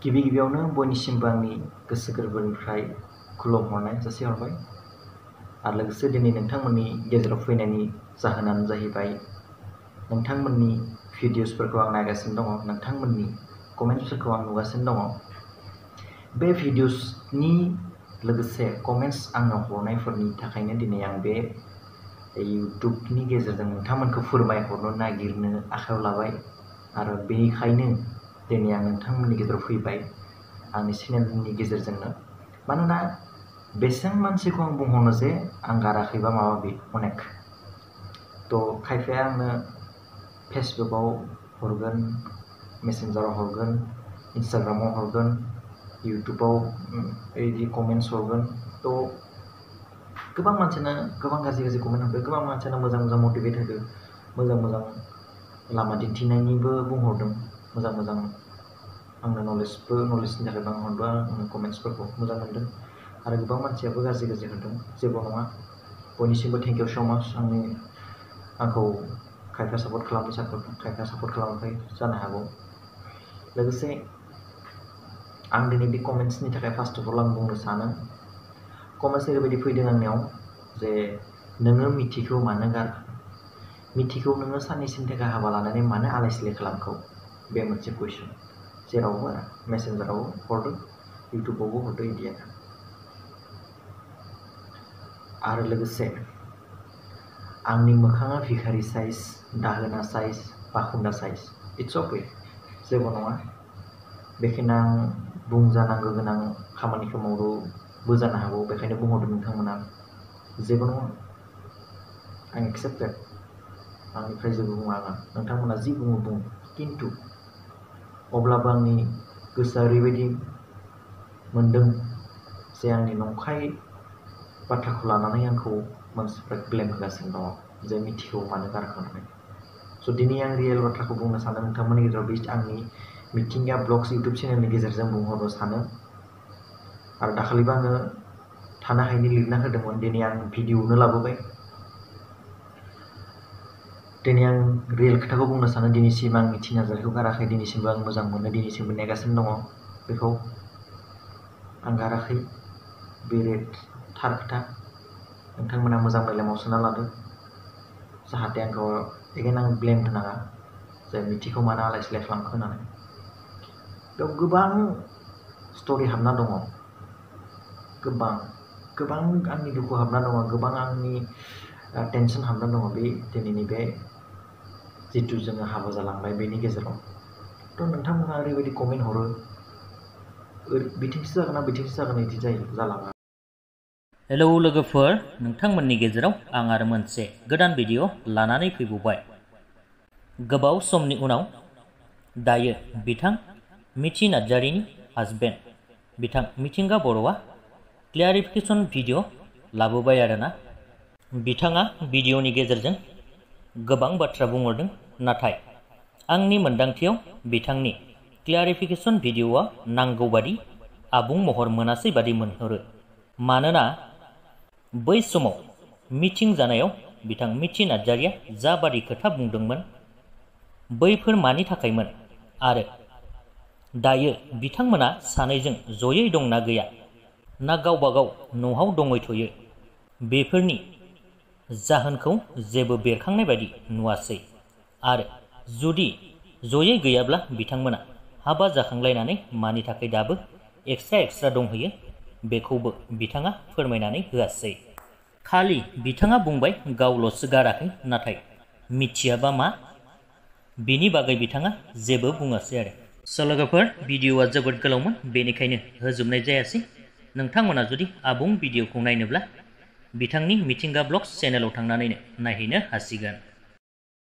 गिबियावनो बयनिसिमबो आंनि गोसो गोरबोनिफ्राय खुलुमहरनाय जासिहरबाय आरो लोगोसे दिनै नोंथांमोननि गेजेराव फैनायनि जाहोनानो जाहैबाय नोंथांमोननि भिडिअसफोरखौ आं नायगासिनो दङ, नोंथांमोननि कमेन्ट्सफोरखौ आं नुगासिनो दङ। बे भिडिअसनि लोगोसे कमेन्ट्स आंनो हरनायफोरनि थाखायनो दिनै आं बे इउटुबनि गेजेरजों नोंथांमोनखौ फोरमायहरनो नागिरनो आखायाव लाबाय आरो बेनिखायनो दिनै आं नोंथांमोननि गेजेराव फैबाय आंनि चेनेलनि गेजेरजोंनो। मानोना बेसेबां मानसिखौ आं बुंहरनो जे आं गाराखैबा माबा माबि अनेक खायफाया आंनो फेसबुकआव हरगोन, मेसेन्जाराव हरगोन, इन्सटाग्रामाव हरगोन, इउटुबाव बिदि कमेन्ट्स हरगोन। गोबां मानसियानो गोबां गाज्रि कमेन्ट हरदों, गोबां मानसियानो मोजां मटिभेट होदों, मोजां लामा दिन्थिनायनिबो बुंहरदों, मोजां आंनो नलेजनि थाखाय बुंहरदों। आंनि कमेन्ट्सफोरखौ मोजां मोनदों आरो गोबां मानसियाबो गाज्रि होदों। जेबो नङा, बयनिसिमबो थेंक इउ स' माच। आंखौ खायफा सापर्ट खालामदों, खायफा सापर्ट खालामाखै जानो हागौ। लोगोसे आं दिनै बे कमेन्ट्सनि थाखाय फार्स्ट अफ अल आं बुंनो सानो, कमेन्ट्स ओरैबायदि फैदों आंनियाव जे नोङो मिथिखौ मानो गारखो, मिथिखौ नोङो साननैसोनि थाखाय हाबा लानानै मानो आलाय सिलाय खालामखो, बे मोनसे कुइसन। जेरावबो मेसेन्जाराव हरदों, इउटुबावबो हरदों इदियानो। आरो लोगोसे आंनि मोखाङा भिखारि साइज, दाहोना साइज, बाखुन्दा साइज, इट्स अके, जेबो नङा। बेखायनो आं बुंजानांगौ गोनां खामानिखौ मावदोंबो जानो हागौ, बेखायनो बुंहरदों नोंथांमोना। जेबो नङा, आं एक्सेप्टेड, आंनिफ्राय जेबो बुङा आङो। नोंथांमोना जि बुङो बुं, खिन्थु अब्लाबो आंनि गोसोआ ओरैबायदि मोनदों जे आंनि नंखाय बाथ्राखौ लानानै आंखौ मानसिफ्रा ब्लेम होगासिनो दङ जे मिथिखौ मानो गारखो होननानै। स' दिनै आं रियेल बाथ्राखौ बुंनो सानो नोंथांमोननि गेजेराव, बे आंनि मिथिंगा ब्लग्स इउटुब चेनेलनि गेजेरजों बुंहरनो सानो। आरो दाखालिबो आङो थानो हायैनि लिरना होदोंमोन, दिनै आं भिडिअ'नो लाबोबाय। दिनै आं रियेल खोथाखौ बुंनो सानो, दिनैसिम आं मिथि नार्जारिखौ गाराखै, दिनैसिमबो आं मोजां मोनो, दिनैसिमबो नेगासिनो दङ बेखौ। आं गाराखै, बे थार खोथा। नोंथांमोना मोजां मेलेमाव सोना लादो, जाहाथे आंखौ एगेन आं ब्लेम होनाङा जे मिथिखौ मानो आलाय सिलाय खालामखो होननानै। बेयाव गोबां स्ट'रि हाबना दङ, गोबां आंनि दुखु हाबना दङ, गोबां आंनि टेनसन हाबना दङ बे दिनैनि बे जिथु जोङो हाबा जालांबाय बेनि गेजेराव। नोंथांमोना ओरैबायदि कमेन्ट हरो, बिथिंसो जागोन ना बिथिंसो जागोन बिदि जालाङा। हेलौ लोगोफोर, नोंथांमोननि गेजेराव आं आरो मोनसे गोदान भिडिअ लानानै फैबावबाय। गोबाव समनि उनाव दायो बिथां मिथि नार्जारिनि हासबेन्ड बिथां मिथिंगा बर'आ क्लियारिफिकेसन भिडिअ लाबोबाय आरोना। बिथाङा भिडिअनि गेजेरजों गोबां बाथ्रा बुंहरदों, नाथाय आंनि मोन्दांथियाव बिथांनि क्लियारिफिकेसन भिडिअआ नांगौबादि आबुं महर मोनासै बादि मोनहरो। मानोना बै समाव मिटिं जानायाव बिथां मिथि नार्जारिया जाबादि खोथा बुंदोंमोन बैफोर मानि थाखायमोन आरो दायो बिथांमोना सानैजों जयै दंना गैया, ना गावबागाव न'आव दङैथ'यो, बेफोरनि जाहोनखौ जेबो बेरखांनाय बायदि नुवासै। आरो जुदि जयै गैयाब्ला बिथांमोना हाबा जाखांलायनानै मानि थाखाय दाबो एक्सट्रा दंहैयो, बेखौबो बिथाङा फोरमायनानै होआसै। खालि बिथाङा बुंबाय गावल'सो गाराखै, नाथाय मिथियाबा मा, बिनि बागै बिथाङा जेबो बुङासै आरो। स' लोगोफोर, भिडिअआ जोबोद गोलावमोन, बेनिखायनो होजोबनाय जायासै। नोंथांमोना जुदि आबुं भिडिअखौ नायनोब्ला बिथांनि मिथिंगा ब्लग्स चेनेलाव थांनानैनो नायहैनो हासिगोन।